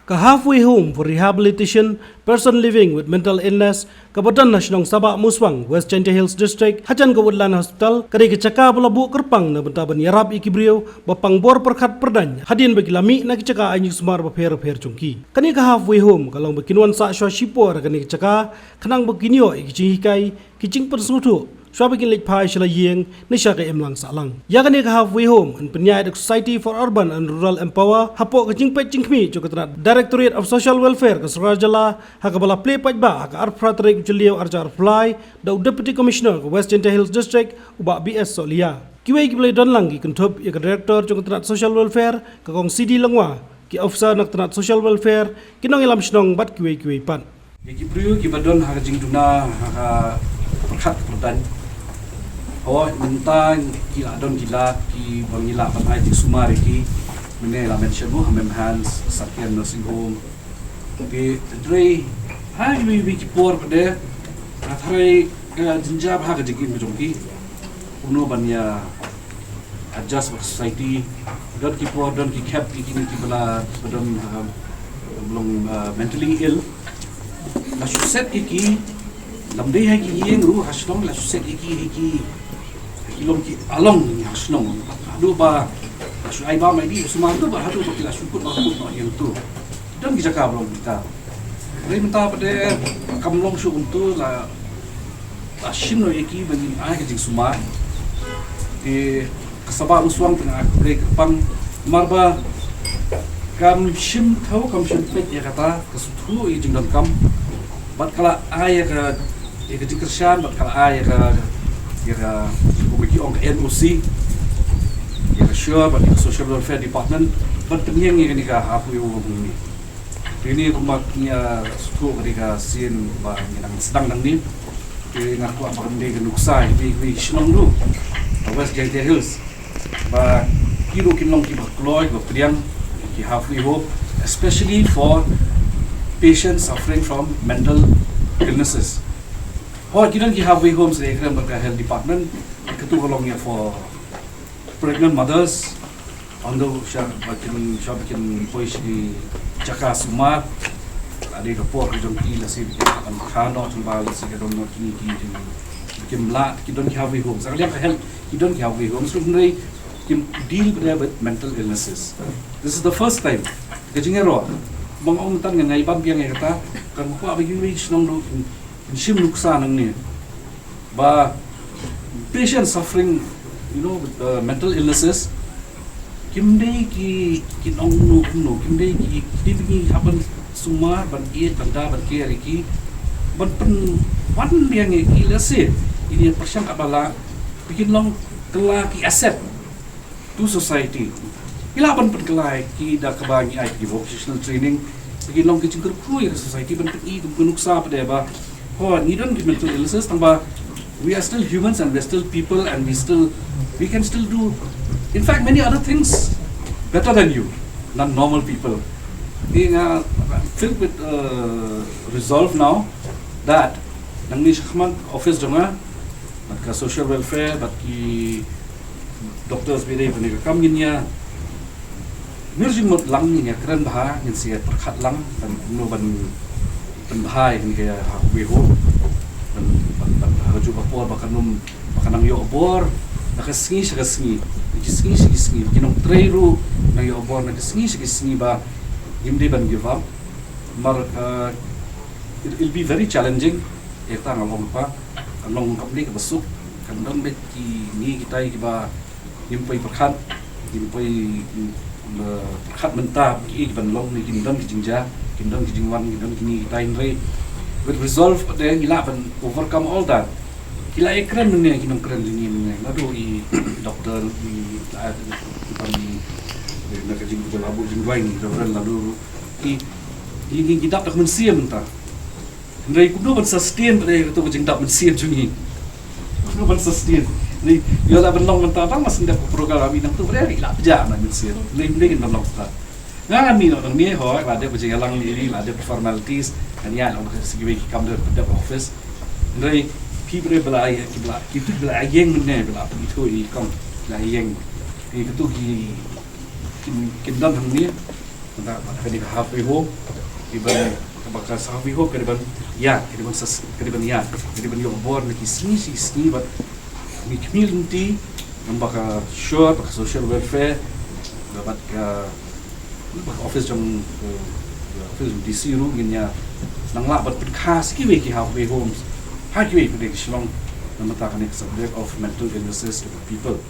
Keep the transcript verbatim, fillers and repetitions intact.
Ka Halfway Home for Rehabilitation Person Living with Mental Illness kaba don ha shnong Sabah Muswang, West Jaintia Hills District, hajan ka Woodland Hospital, ka dei ka jaka ba la buh kyrpang na bynta ban ïarap ïa ki briew ba pang bor pyrkhat pyrdaiñ hadien ba ki la mih na ki jaka ai jingsumar bapher bapher jong ki. Kane ka Halfway Home ka long ba kin wan sah shuwa shipor ha kane ka jaka khnang ba kin ïoh ïa ki jinghikai, ki jingpynsngewthuh shuwa ba kin leit phai sha la ïing ne sha ka imlang sahlang. Ïa kane ka Halfway Home yn pynïaid da ka Society for Urban and Rural Empower hapoh ka jingpeit jingkhmih jong ka tnat Directorate of Social Welfare ka sorkar jylla, ha kaba la plie paidbah ha ka arphew phra tarik u Jylliew arhajar arphew lai da u Deputy Commissioner ka West Jaintia Hills District, u Bah B S Sohliya. Kiwei kiba la ïadon lang ki kynthup ïa ka Director jong ka tnat Social Welfare, ka Kong C D Langwa, ki officer na ka tnat Social Welfare, ki nongïalam shnong bad kiwei kiwei pat. Ïa ki briew kiba don ha ka jingduna ha ka pyrkhat pyrdaiñ, hooid, mynta ki la don ki lad kiba ngi lah ban ai jingsumar ïa ki, mynne la mention mo ha Mem Hans, Satya Nursing Home. Te hynrei ha iwei iwei ki por pat de nga tharai ka jynjar ha ka jingim ka jong ki, kumno ban ïa adjust bad ka society. Don ki por, don ki khep ïa kine kiba la, kiba don, uh, long, uh, mentally ill. La shu set ïa ki, lam dei ha ki ïing ruh ha shnong, la shu set ïa ki ha ki, ha ki long ki along ha shnong. Haduh ba la shu ai bam ai dih sumar tu, bad haduh ba ki la shu kut ba kut noh ïing tu. Don ki jaka ba long kita. Hynrei mynta pat de kam long shuh kumtu, la, la shim noh ïa ki ban ai ka jingsumar. Te ka Sabah Muswang te nga ai khublei kyrpang namar ba kam shim thaw, kam shim peit ïa kata ka sngewthuh ïa jingdonkam. Bad ka la ai ïa ka, ïa ka jingkyrshan, bad ka la ai ïa ka, ïa ka, kumba ki ong, ka N O C ïa ka SURE bad ïa ka Social Welfare Department ban pynïeng ïa kane ka Halfway Home hangne. Te ine kumba ngi ïa sngewthuh, ka dei ka sien ba ngi dang sdang nangne. Te nga kwah ba kan dei ka nuksa ha kiwei kiwei ki shnong ruh ha West Jaintia Hills ba ki ruh kin long kiba kloi, kiba pdiang ki Halfway Home, especially for patients suffering from mental illnesses. Hooid, ki don ki Halfway Homes, ïakren bad ka Health Department, katu ka long ïa for pregnant mothers, ynda sha ba kin, sha ba kin poi sha ki jaka sumar. La dei ka por ka jong ki, lehse ba kin hap ban kha noh, tang ba lehse ka don noh kine ki jing, kim lah, ki don ki Halfway Homes. Sa ka liang ka health, ki don ki Halfway Homes, hynrei kim deal bad mental illnesses. This is the first time. Ka jingïaroh, ba nga ong mynta nga ngai bam biang ïa kata, kan kwah ba kiwei ki shnong ruh kin, kin shim nuksa nangne. Ba patient suffering, you know, with, uh, mental illnesses, kim dei ki, kin ong kumno kumno, kim dei ki, ki dei ba ngi hap ban sumar, ban ïeit, ban da, ban care ïa ki, ban pynwan biang ïa ki, lehse kin ïa pyrshang katba lah ba kin long kylla ki asset to society. Ngi lah ban pynkylla ïa ki da kaba ngi ai ki vocational training, ba kin long ki jingkyrkhu ïa ka society, ban pyni kum ka nuksa pat de ba, hooid, ngi don ki mental illnesses, tang ba we are still humans and we are still people and we still, we can still do, in fact, many other things better than you, than normal people. Te nga, I'm filled with, uh, resolve now that nangne shakhmat office jong nga, bad ka social welfare, bad ki doctors ba ïadei bad kane ka kam, ngin ïa, ngin ïa jingmut lang, ngin ïa kren bha, ngin sa ïa pyrkhat lang ban kumno ban pynbha ïa kane ka Halfway Home, ban, ban, ban ha kajuh ka por ba kan ym, ba kan nang ïoh bor na ka sngi sha ka sngi, na ki sngi sha ki sngi, ba kin nang trei ruh nang ïoh bor na ki sngi sha ki sngi, ba ngim dei ban give up. Namar, uh, it, it'll be very challenging. Ïa kata nga ong pat, kan long kam dei kaba suk, kan don beit kine kitai kiba ngim poi pyrkhat, ngim poi, mm, pyrkhat mynta kiei kiban long, ne kin don ki jingjia, kin don ki jingwan, kin don kine kitai, hynrei with resolve pat de ngi lah ban overcome all that. Ki la ïakren mynne, ki nongkren jong ngi mynne, naduh i Doctor, i, i, i, na ka jingkujala buh jingduwai, i Reverend Laloo, i, i, i, ki dap da ka mynsiem mynta. Hynrei kumno ban sustain pat de kato ka jingdap mynsiem jong ngi? Kumno ban sustain? Hynrei ïoh la ban long mynta, tang ba sngewdep ka program, i nangta pat de i la pjah na mynsiem. Hynrei, hynrei kin ban long mynta. Nga ngan mih noh nangne, hooid, la dep ka jingïalang ïa i, la dep ka formalities, ngan ïaid noh sha kiwei ki kam, dep, dep office. Hynrei phi pat de ba la ïa, ki ba la, kitu ki ba la ïeng mynne, ba la pynithuh ïa i kong, ba la ïeng. Phi, kitu ki kin, kin don hangne. Nda bad kane ka halfway home, ki ban, ba ka halfway home ka dei ban ïa, ka dei ban sas, ka dei ban ïa, ka dei ban ïoh bor na ki sngi shi sngi bad ngi khmih lynti namar ba ka sure ba ka social welfare bad ka, bad ka office jong, eh, office jong D C ruh ngin ïa nang lah ban pynkha sa kiwei ki halfway homes ha kiwei pat ki shnong namar kane ka subject of mental illnesses to the people.